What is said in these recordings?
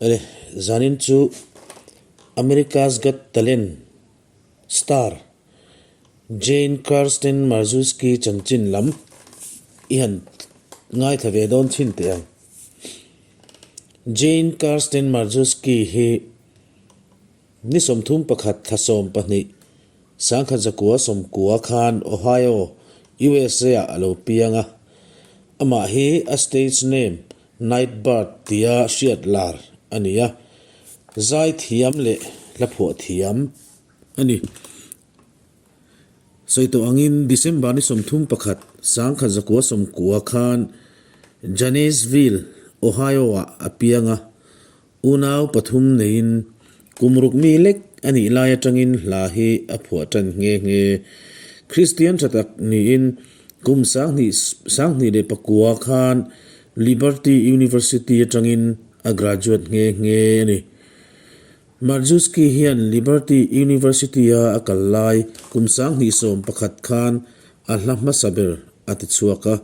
Ele, zanin chu America's Got Talent star Jane Kirsten Marzuski chanchin lam i han ngaithla ve dawn chhin teh ang. Jane Kirsten Marzuski hi Ni 31 thla 12, 1990 khan Ohio, USA ah a lo piang a. Amah hi a stage name Nightbird tia hriat lar a ni a, zai thiam leh hla phuah thiam a ni. Sawi tawh angin December ni 31, 1990 khan Janesville, Ohio ah a piang a. Unau pathum neiin kum ruk mi lek a nih lai atangin hla hi a phuah tan nghe nghe. Kristian tha tak niin kum 2009 khan Liberty University atangin a graduate nghe nghe a ni. Marzuski hian Liberty University-a a kal lai kum 2011 khan a hla hmasa ber a ti chhuak a.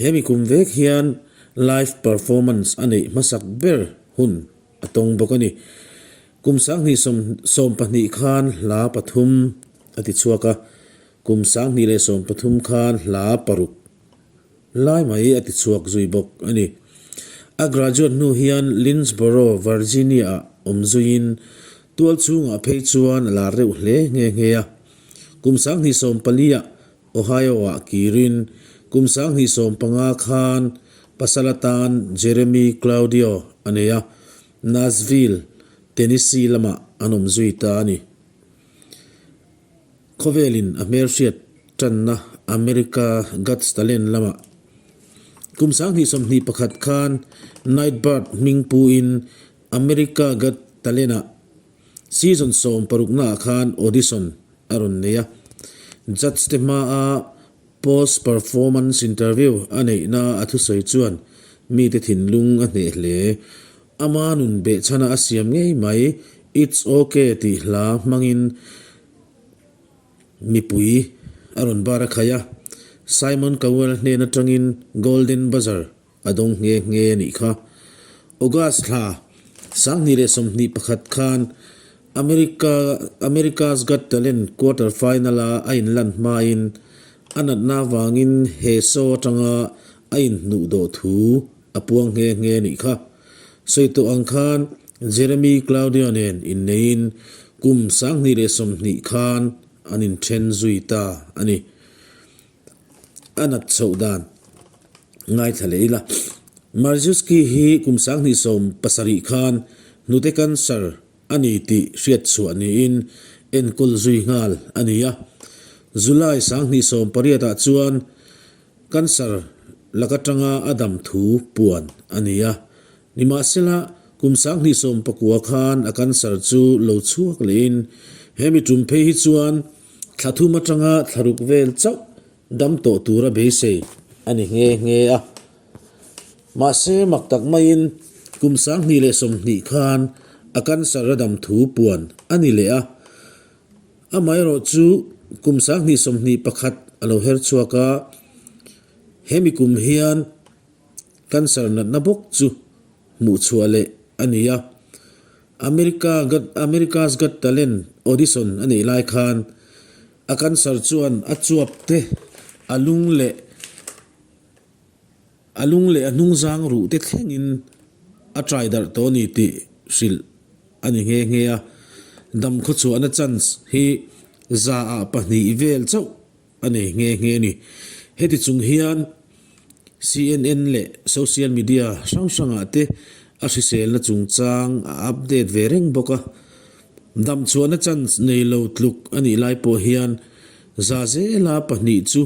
Hemi kum vek hian live performance a neih hmasak ber hun a tawng bawk a ni. Kum 2012 khan hla pathum a ti chhuak a, kum 2013 khan hla paruk lai mai a ti chhuak zui bawk a ni. A graduate hnu hian Lynchboro, Virginia-ah awm zuiin tual chhungah phei chuan a lar reuh hle nghe nghe a. Kum 2014-ah Ohio-ah kirin kum 2015 khan pasal atan Jeremy Claudio a nei a, Nashville, Tennessee lamah an awm zui ta a ni. Khawvelin a hmelhriat tanna America Got Talent lamah kum 2021 khan Nightbird hming puin America Got Talent-ah Season 16 naah khan audition a rawn nei a, judge te hmaa post performance interview a neihna a thusawi chuan mite thinlung a hneh hle. Ama nun behchhana a siam ngei mai It's Ok tih hla hmangin mipui a rawn bar a khai a, Simon Cowell hnen atangin Golden Buzzer A dawng nghe nghe a nih kha. August thla 2021 khan America America's Got Talent quarter final-a a inlan hmain a natna avangin he show atanga a inhnuh dawh thu a puang nghe nghe a nih kha. Sawi tawh ang khan Jeremy Claudio nen inneiin kum 2020 khan an inthen zui ta a ni. A nat chhoh dan ngaithla leh ila. Marzuski hi kum 2017 khan hnute cancer a ni tih hriat chhuah niin enkawl zui nghal a ni a. July 2018 ah chuan cancer lak atanga a dam thu puan a ni a. Nimahsela, kum 2019 khan a cancer chu lo chhuak lehin hemi tum phei hi chuan thla thum atanga thla ruk vel chauh dam tawh tura beisei a ni nghe nghe a. Mahse, mak tak maiin kum 2020 khan a cancer a dam thu puan a ni leh a. Amaherawh chu kum 2021 a lo her chhuak a, hemi kum hian Cancer natna bawk chu hmuh chhuah leh a ni a. America Got America's Got Talent audition a neih lai khan a cancer chuan a chuap te, a lung leh a lung leh a hnungzang ruh te thlengin a trai darh tawh a ni tih hrilh a ni nghe nghe a. Dam khawchhuahna chance hi 2% vel chauh a nei nghe nghe a ni. Heti chung hian CNN leh social media hrang hrangah te a hriselna chungchang a update ve reng bawk a. Damchhuahna chance nei lo tluk a nih lai pawh hian za zela pahnih chu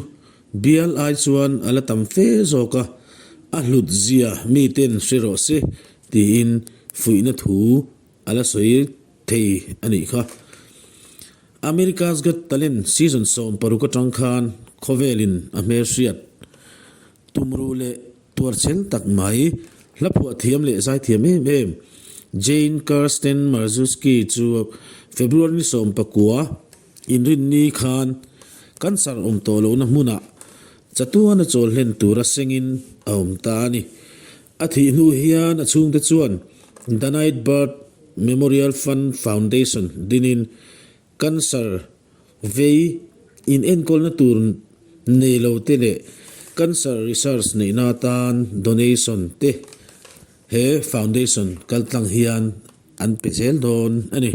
bial ai chuan a la tam fe zawk a, a hlut zia miten hre rawh se tiin fuihna thu a la sawi thei a nih kha. America's Got Talent season 16 atang khan khawvelin a hmelhriat tumruh leh tuarchhel tak mai, hla phuah thiam leh zai thiam em em Jane Kirsten Marzuski chu February ni 19 inrinni khan cancer awm tawh lohna hmunah chatuana chawl hlen tura sengin a awm ta a ni. A thih hnu hian a chhungte chuan The Night Bird Memorial Fund Foundation dinin Cancer vei inenkawlna tur nei lo te leh Cancer research neihna atan donation te he foundation kaltlang hian an pe zel dawn a ni.